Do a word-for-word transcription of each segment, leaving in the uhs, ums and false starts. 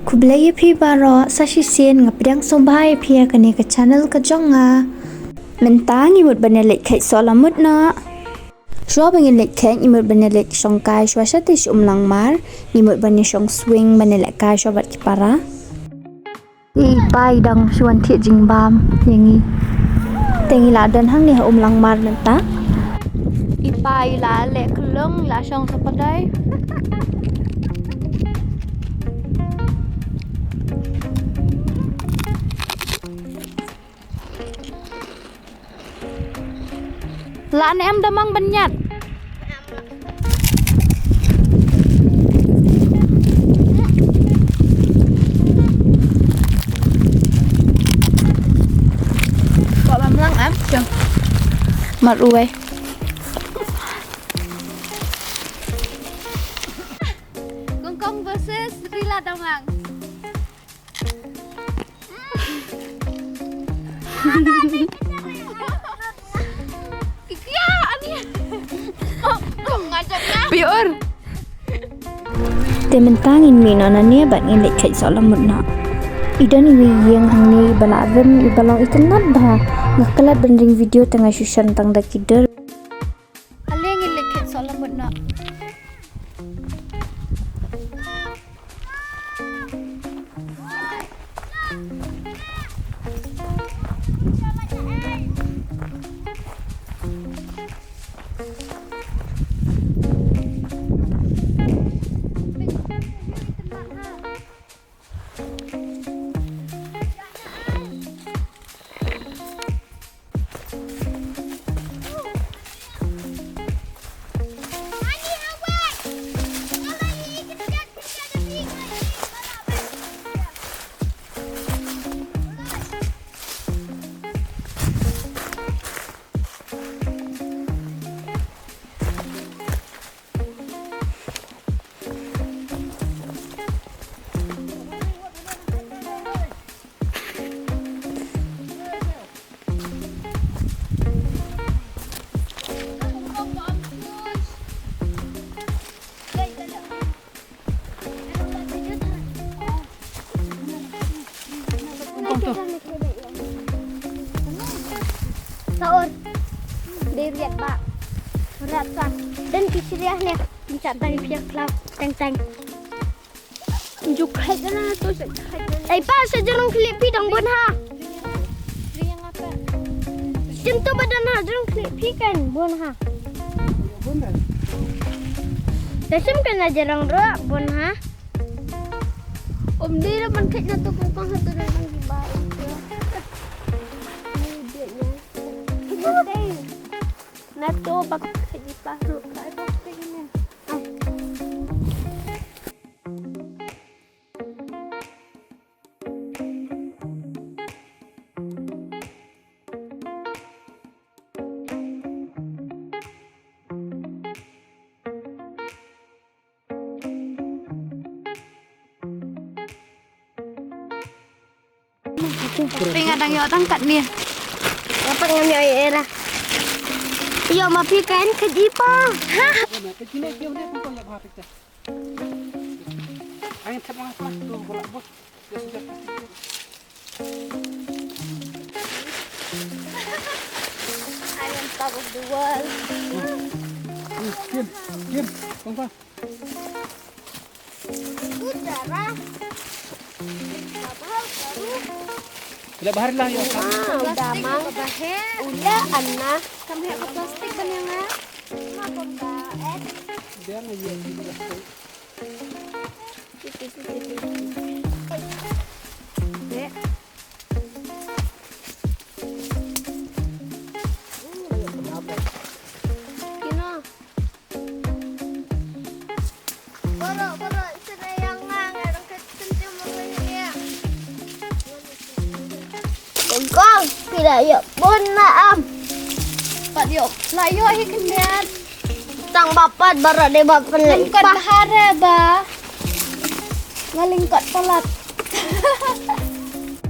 Khublei ïa phi baroh, sa shisien nga pdiang sngewbha ïa phi ïa kane ka channel ka jong nga. Mynta ngi mut ban ïa leit kheit sohlamut noh. Shuwa ba ngin leit kheit ngi mut ban ïa leit shong kai shuwa shatei sha Umlangmar, ngi mut ban ïa shong swing ban ïa lehkai shuwa bad ki para. I pa i dang shu wan thied jingbam ïa ngi. Te ngi la don hangne ha Umlangmar mynta. I pa i la leh khlong, i la shong sa padai. La ne em da mang ban ïaid. Ko bam lang em, jong. Mar uwei. Kongkong versus Rila Damang. Pior. Te mynta ngin mih noh nangne bad ngin leit kheit sohlamut noh. I don iwei i ïing hangne iba la rim iba long itynnad bha. Nga klet ban ring video te nga shu shon tang da ki dur. Ale ngin leit kheit sohlamut noh. Saur. Dei riat ba. Riat ka. Dan ki sriah ne. Bisa tang pia klap. Teng teng. Ju khet na tu, khet na. Ai pa, sa jarang klik pi dang bun ha. Sim tu badan ha, jarang klik pi kan bun ha. Dah sim kan na jarang ro bun ha. Om dei dah ban khet na tu pun pang satu dah nang di bai. Ni dia nya. Na tu bak khet di pa ro. Ai pa khet ni. Phi nga dang ïoh tang kat ni. Dapat ngam ïoh ïa era. Ïoh ma phi kan ka jipa. Ha. I am top of the world. Kim, Kim, kong kong. Ila bahar lah ya. Ah, udah mang. Ula anna. Kam heh ka plastik ban ïa nga. Ma kon ka et. Dia ngi ïa. Dek. Kino. Kong, phi la ïoh bun na am. Pat ïoh, la ïoh hi khyndiat. Tang ba pat baroh dei ba pynlait lyngkot pa. Bahar ba. Nga lyngkot palat.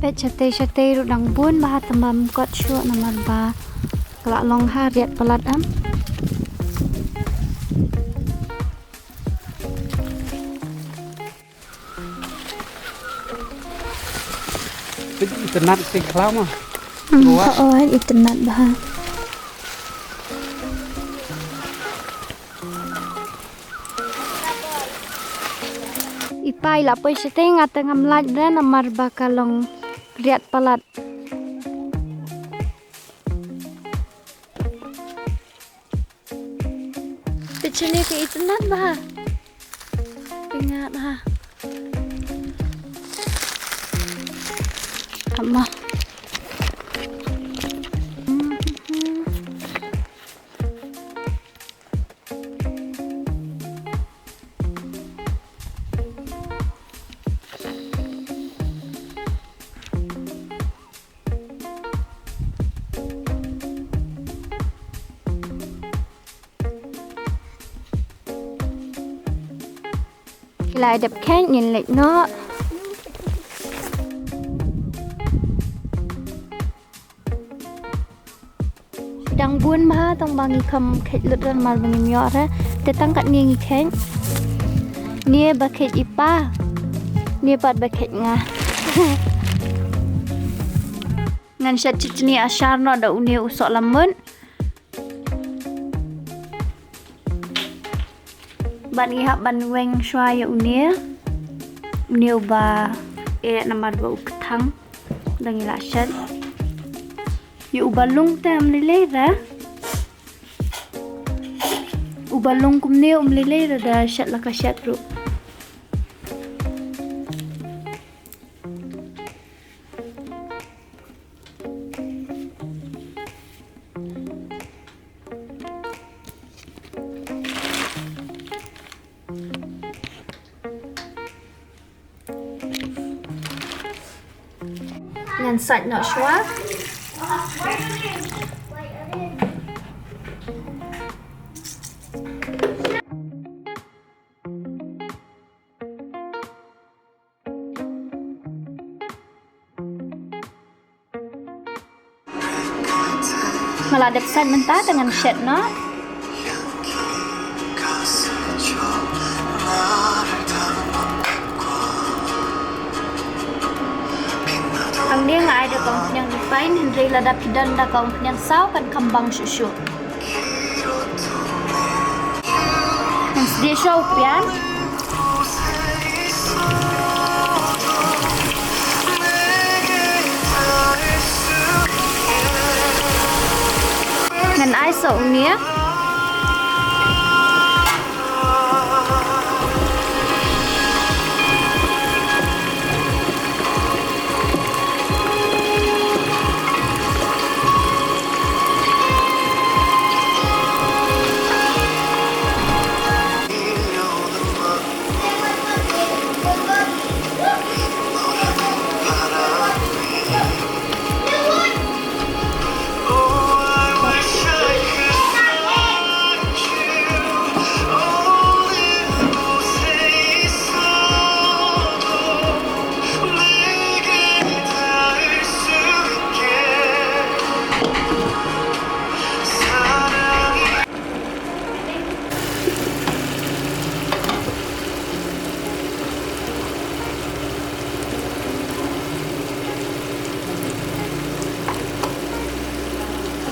Peit shatei shatei ruh dang bun bha, tang bym kot shuh namar ba ka la long ha riat palat em. Peit itynnad, peit khlaw ma. Hmm, ruah. Hooid, itynnad bha. I pa i la poi shatei, nga te ngam lait re namar ba ka long riat palat. Te chini ka itynnad bha. Pyngat ha. Ama. Ki la dep khein, ngin leit noh. Dang bun bha, tang ba ngi kham kheit lut re namar ba ngim ïoh re. Te tang katne ngi khein. Une ba kheit i pa. Une pat ba kheit nga. Ngan shet chitni ashar noh da une u sohlamut. Bad ngi hap ban weng shuwa ïa une. Une uba eh namar ba u kthang. Dang ïa la shet. Ïa uba lung te ym lei lei re. Uba lung kumne ym lei lei re, da shet la ka shet ruh. Ngan sait noh shuwa. Nga la dep sait mynta te ngan shet noh. Hangne nga ai da ka umphniang refine, hynrei lada phi don da ka umphniang saw kan kham bang shuh shuh. Ngan sdieh shuwa u pian. Ngan ai sa u nia.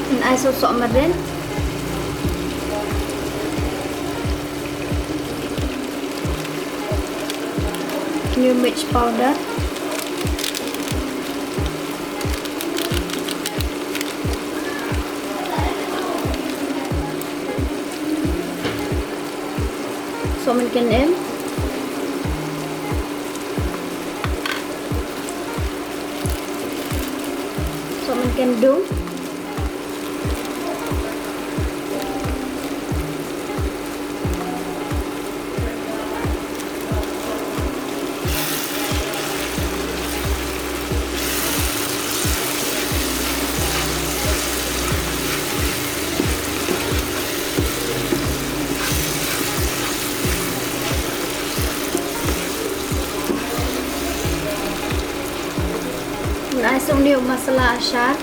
Ngan ai sa u sohmarin. Une u mirch powder. Sohmynken em. Sohmynken dung. Ngan ai sa une u masala ashar.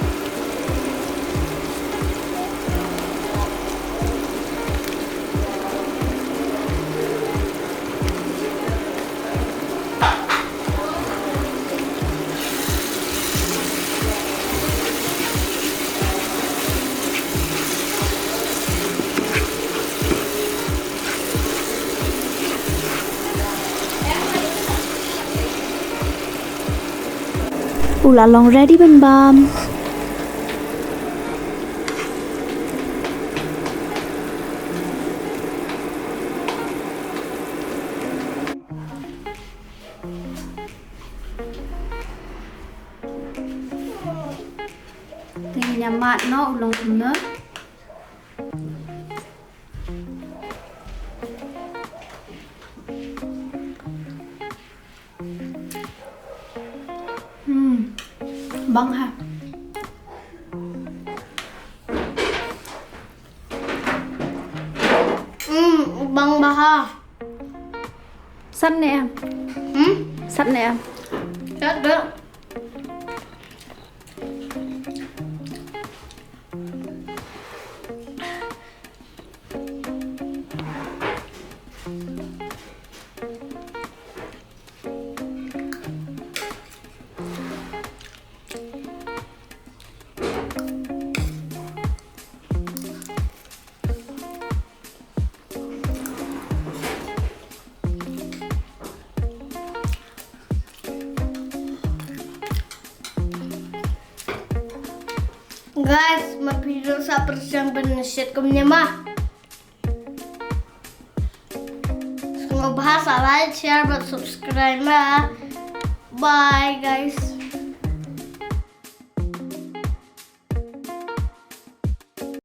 U la long ready ban bam. Te ngin ïa mad noh u long kumno. Hmm. Bang ha. Hmm, bang bha. Sat ne em? Hmm? Sat ne em? Sat dah. Guys, ma phi ruh sa pyrshang ban shet kumne ma. Sngewbha sa like, share bad subscribe ma. Bye guys.